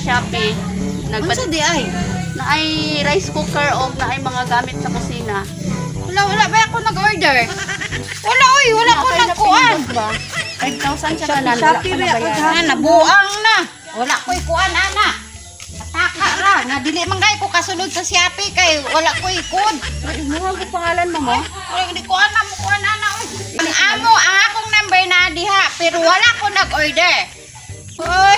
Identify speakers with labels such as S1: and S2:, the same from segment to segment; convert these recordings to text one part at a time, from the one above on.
S1: Shopee. Nagpa
S2: Unsa di ay?
S1: Naay rice cooker og naay mga gamit sa kusina.
S2: Wala, wala ba ako nag-order? Wala oy, wala ko
S1: Kay
S2: nagkuan.
S1: napindot ba? 5,000 siya tanan. Wala
S3: Shopee
S1: pa
S3: ba ako
S1: nabayaran.
S2: Na nabuang na. Wala ko'y kuan ana. Ataka ra nga dili man kay ko kasulod sa Shopee kay wala ko'y code.
S1: Imuha ko pangalan mo mo.
S2: Wala di ko ana mo kuan ana oy. Ang amo ang akong number na diha pero wala ko nag-order. Oy.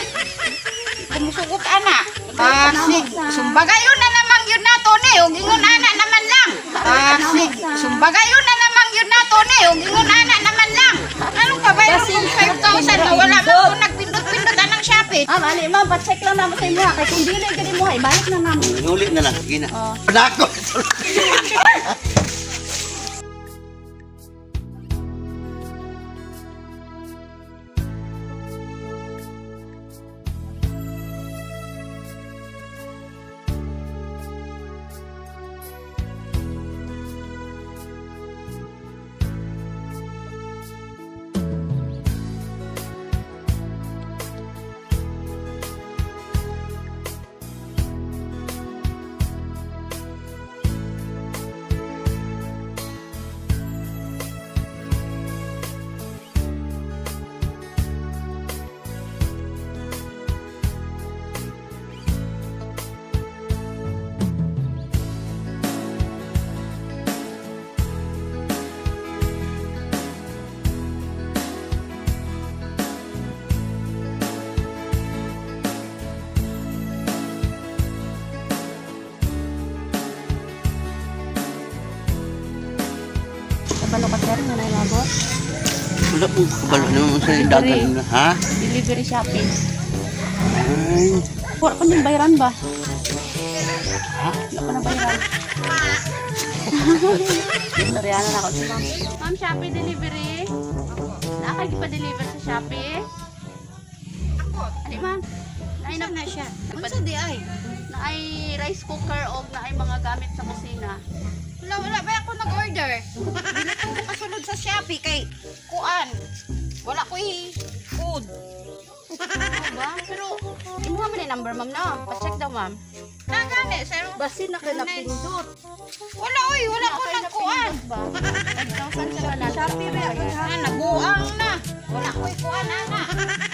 S2: Kumusugot ana. Pasig, sumbagayon na namang yun na to ni ug ingon ana naman lang. Pasig, sumbagayon na namang yun na to ni ug ingon ana naman lang. Anong kabayo kung 5,000 na wala man ko nagpindot-pindot anang Shopee.
S1: Ah, ani ma'am, pa-check lang namo sa inyo ha. Kay kung dili gani mo, ibalik na namo.
S4: Huli na lang, sige na.
S1: Oh.
S4: Nako.
S1: Kabalo ka sir, nga naay mabot.
S4: Wala po kabalo naman sa dagan na, ha?
S1: Delivery Shopee.
S4: Ay,
S1: Wala ko ning bayaran ba? Ha? Wala ko na bayaran. Istoryahan na ako si ma'am. Ma'am, Shopee delivery? Naa kay gipa-deliver sa Shopee?
S2: Ako,
S1: Ani ma'am? Naay
S2: unsa
S1: na
S2: na siya?
S1: Nagpa-
S2: Unsa di ay?
S1: Naay rice cooker og naay mga gamit sa kusina.
S2: Wala, wala ba ako nag-order? Dili ko kasulod sa Shopee kay kuan. Wala ko'y code.
S1: Ano ba? Pero imuha man ni number ma'am na. Pa-check daw ma'am.
S2: Nagani, sir.
S1: Basin na kay napindot.
S2: Wala oy, wala ko nagkuan.
S1: Ba? 5,000 siya tanan.
S3: Shopee ba ako
S2: Na nabuang na. Wala ko'y kuan ana.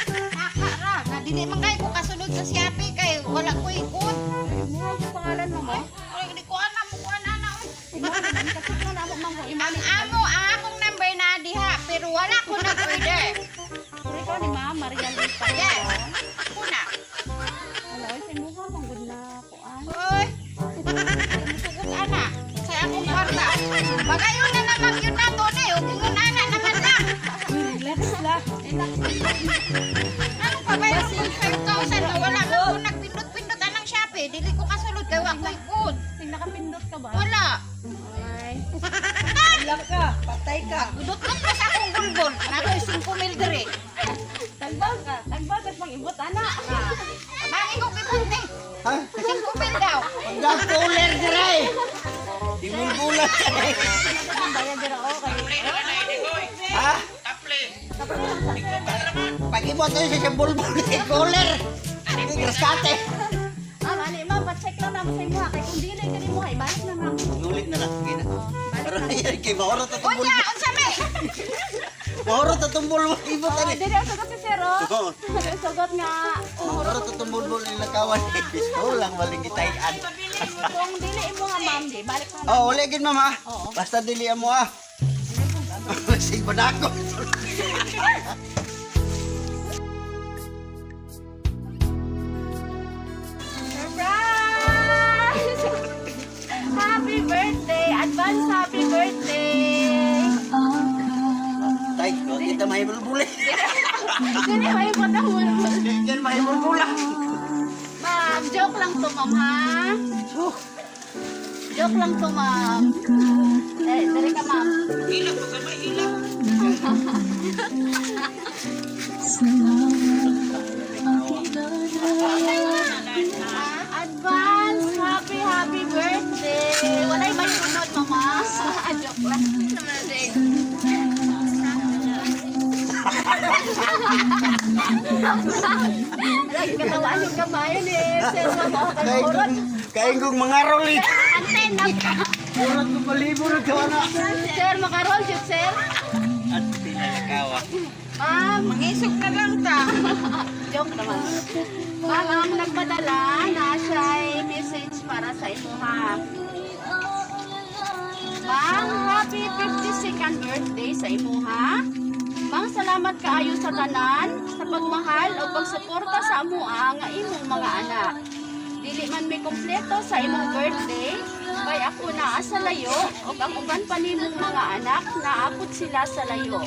S2: Taka ra, nga dili man kay ko kasulod sa Shopee kay wala ko'y code.
S1: Imuha ko pangalan mo mo.
S2: Wala di kuan na mo kuan ana oy.
S1: Imuha na pa-check lang namo ma'am kung
S2: Ang
S1: imo ni.
S2: amo ang akong number na diha pero wala ko nag-order.
S1: Pero ikaw ni ma'am Maria Lita.
S2: Yes. Ako na.
S1: Wala oy sa imuha man gud na kuan.
S2: Oy. Musugot ana. Sa akong kwarta. Bagayon na namang yun na to ni ug ingon ana naman lang.
S3: Relax lang.
S2: Ano pa ba yung 5,000 na wala man ko nagpindot-pindot anang Shopee. Dili ko kasulod kay wa ko'y code.
S1: Sing nakapindot ka ba?
S2: Wala.
S1: Ay.
S3: Wala ka, patay ka.
S2: Gudot-dot pa sa akong bulbul. Nakoy 5 mil diri.
S1: Tagbaw ka. Tagbaw ka pang ibot ana.
S2: Bakit ko gibunti?
S4: Ha?
S2: 5 mil daw.
S4: Pagdakuler dire. Timulbulan ka eh.
S1: Ang bayad dira o kay.
S4: Ha? Pag-ibot na siya sa bulbul, eh, cooler. Hindi, raskate.
S1: Ma'am, ani ma'am, pa-check lang namo sa imuha kay kung dili gani mo ibalik na namo.
S4: Huli na lang, sige na. Pero ayan, kay mahurot at
S2: Unya, unsa may?
S4: Mahurot at bulbul, ibot
S1: Oh,
S4: ani.
S1: dili ang sagot si sir oh.
S4: Oo.
S1: Dili ang sagot nga.
S4: Mahurot at bulbul nilakawan. Eh, Pisto lang, maling gitayan.
S1: Kung dili imo nga ma'am, di balik na.
S4: Oh, uli gid ma'am ha.
S1: Oo.
S4: Basta dili mo ah. Sige ba na ako?
S1: Surprise! Happy birthday! Advance happy birthday!
S4: Tay, huwag kita mahibulbul eh.
S1: Dili may ibot ang bulbul.
S4: Diyan mahibulbul ah.
S1: Ma'am, joke lang to ma'am ha.
S4: Oh,
S1: Joke lang to ma'am. Eh, dali ka ma'am. Advance happy happy birthday. Walay may sunod mama. Joke lang. Lagi katawaan yung kamay ni Sir Ma'am. Oh, kay Murot.
S4: Kaingong mga rol eh.
S1: Anten na.
S4: Murag ko palibo na gawa na.
S1: Sir, makarol jud, sir.
S4: At tinalakawa.
S1: Ma'am,
S2: Mangisog na lang ta.
S1: joke naman. Ma'am, ang nagpadala na siya'y message para sa imuha. Ma'am, happy 52nd birthday sa imuha. Ma'am, salamat kaayo sa tanan, sa pagmahal o pagsuporta sa amoa nga imong mga anak. Dili man may kompleto sa imong birthday, kay ako naa sa layo ug ang uban pa nimong mga anak naapod sila sa layo.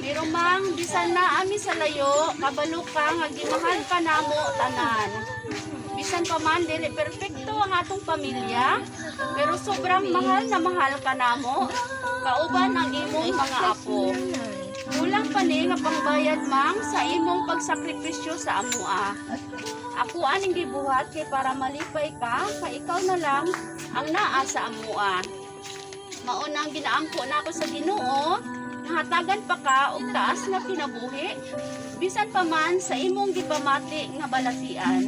S1: Pero mang bisan na ami sa layo, kabalo ka nga gimahal ka namo tanan. Bisan pa man dili perpekto ang atong pamilya, pero sobrang mahal na mahal ka namo, kauban ang imong mga apo. Kulang pa ni nga pangbayad, ma'am, sa imong pagsakripisyo sa amoa. Ako aning gibuhat kay para malipay ka, kay ikaw na lang ang naa sa amoa. Mauna ang ginaampo nako sa Ginoo, nahatagan pa ka og taas nga kinabuhi, bisan pa man sa imong gipamati nga balatian.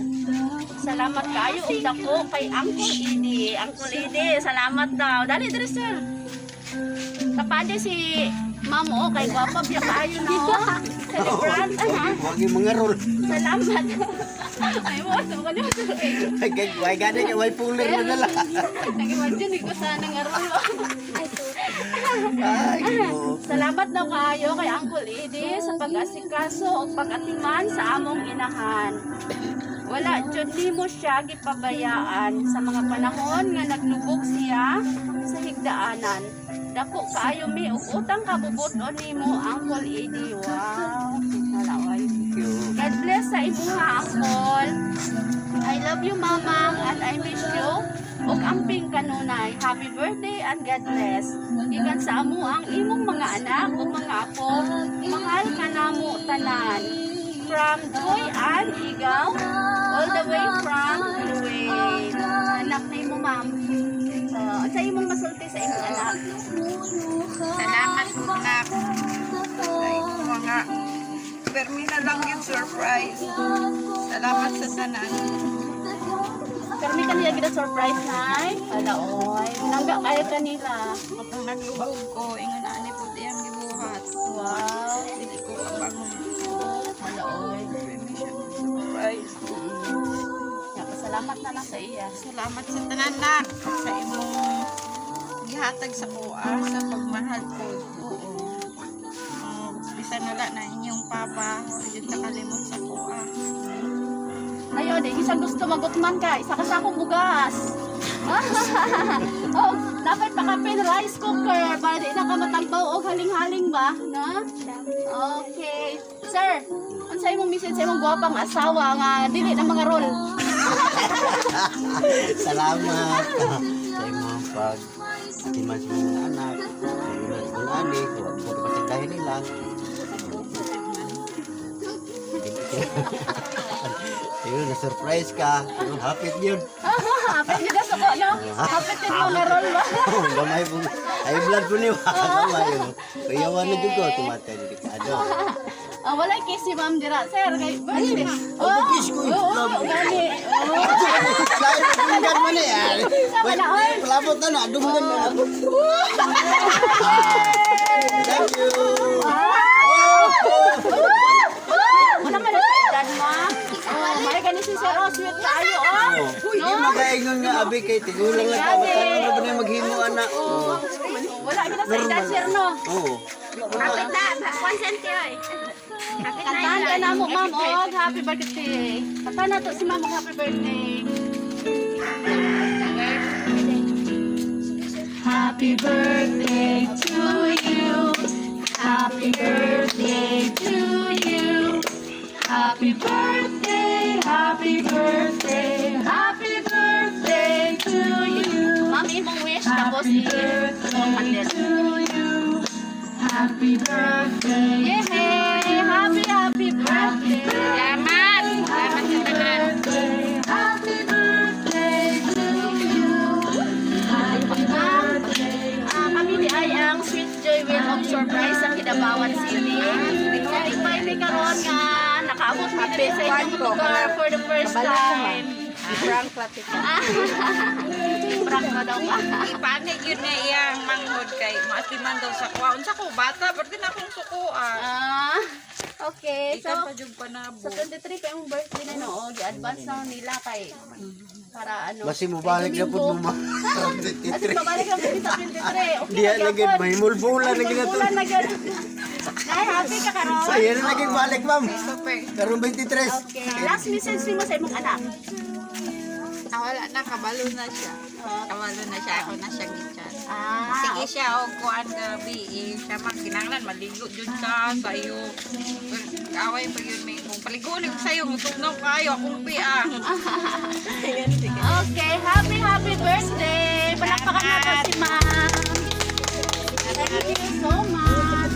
S1: Salamat kaayo og dako kay Uncle Idi. Uncle Idi, salamat daw. Dali diri, sir. Kapade si Ma'am o kay gwapa biya kaayo no. Celebrant.
S4: Wag yung mga rol.
S1: Salamat. Ay mo sa ko niyo.
S4: Ay, way gani kay way pulir na dala.
S1: Nag-imagine ko sana nga rol.
S4: Ay, Ginoo.
S1: Salamat daw kaayo kay Uncle Eddie sa pag-asikaso ug pag-atiman sa among inahan. Wala jud nimo siya gipabayaan sa mga panahon nga naglubog siya sa higdaanan. Dako kaayo mi og utang kabubut-on nimo, Uncle Eddie. Wow. Nalaway.
S4: Thank you.
S1: God bless sa imuha, Uncle. I love you, Mamang, and I miss you. Ug amping kanunay. Happy birthday and God bless. Gikan sa amo ang imong mga anak ug mga apo, mahal ka namo tanan. From Joy Ann Igaw, all the way from Kuwait. Anak na imo, ma'am. Sa imong masulti sa imong anak.
S2: Salamat anak. Ay, mga permi na lang yung surprise. Salamat sa tanan.
S1: Karmi kanila kita surprise, nay. Hala, oy. Nangga kayo kanila.
S2: Kapag naglubog ko, ingon ani po diyang gibuhat.
S1: Wow.
S2: Dili ko kabangon.
S1: Hala, oy.
S2: Permi siya surprise.
S1: Ya, pasalamat na lang sa iya.
S2: Salamat sa tanan nak sa imong gihatag sa kuha sa pagmahal ko.
S1: Oo.
S2: Bisan wala na inyong papa, yun sa kalimot sa kuha.
S1: Ayo, di isa gusto magutman ka, isa ka sa akong bugas. Oh, dapat pakapin rice cooker para di na ka matagbaw og haling-haling ba, na? Okay. Sir, unsa imong message sa imong gwapang asawa nga dili na mga rol?
S4: Salamat sa imong pag atiman sa mga anak. Sa imong mga ani, kung ako pasagdahin nila. Yun, na-surprise ka. Yun, hapit yun.
S1: Hapit gyud sa ko, no? Hapit din mga rol ba?
S4: Oh, gamay po. Ay, blood po niyo. Gamay yun. Kuyawan na jud ko. Tumatay delikado.
S1: Ah, walay kiss si Ma'am dira, sir, kay birthday.
S4: Oh, kiss ko.
S1: Oo, oh, gani. Oh.
S4: Lain dunggan man eh.
S1: Sama na, oy.
S4: Palabot na na. Dunggan na. Thank you.
S1: Wala man sa edad, ma'am. Oh, may gani si sir, oh, sweet kaayo, oh.
S4: Oh, Di magaingon nga abi kay tigulang lang ka basta na ba na maghimo ana.
S1: Oh, wala kita sa edad, sir, no?
S4: Oo.
S1: Hapit na, consent oy. Kantahan ka na mo, ma'am, oh, happy birthday. Kantahan na to si ma'am, og happy birthday. Happy birthday to you. Happy birthday to you. Happy birthday, happy birthday, happy birthday to you. Ma'am, imong wish tapos
S3: Happy
S1: i-
S3: birthday to you. Happy birthday.
S1: Yay! Happy, happy birthday!
S2: Salamat! Salamat sa tanan.
S3: Birthday. Happy birthday to you. Happy birthday.
S1: Ah, kami di ay ang Sweet Joy Wheel of Surprise sa Kidapawan City. Nalipay mi karon nga atong lugar for the first time.
S2: Prank pati ka.
S1: Prank na daw ka.
S2: Ipanig yun nga iyang manghod kay maatiman daw sa kuha. Unsa ko bata, pero na akong sukuan.
S1: Ah, okay. So,
S2: Ikan pa jud panabo.
S1: sa 23 pa yung birthday na no, gi-advance na nila kay para ano.
S4: Basi mo balik na pud mo, ma'am.
S1: Kasi mabalik lang sa 23. Okay
S4: Diya
S1: na
S4: lagi
S1: gyapon.
S4: may mulbula na gina to.
S1: Wala na gyud. Nay, happy ka karon?
S4: Sa iya na lagi balik, ma'am.
S2: Super.
S4: Karon 23.
S1: Okay. Last message mo sa imong anak.
S2: Ah, wala na, kabalo na siya. Kabalo na siya, ako na siyang gi-chat.
S1: Ah,
S2: Sige siya, og kuan gabi, eh, siya man kinahanglan maligo jud ka sa iyo. Kaway pa yun may kung paligo ulit sa'yo, mutugnaw kayo, akong pia.
S1: Okay, happy happy birthday. Palakpakan natin si Ma'am. Thank you so much.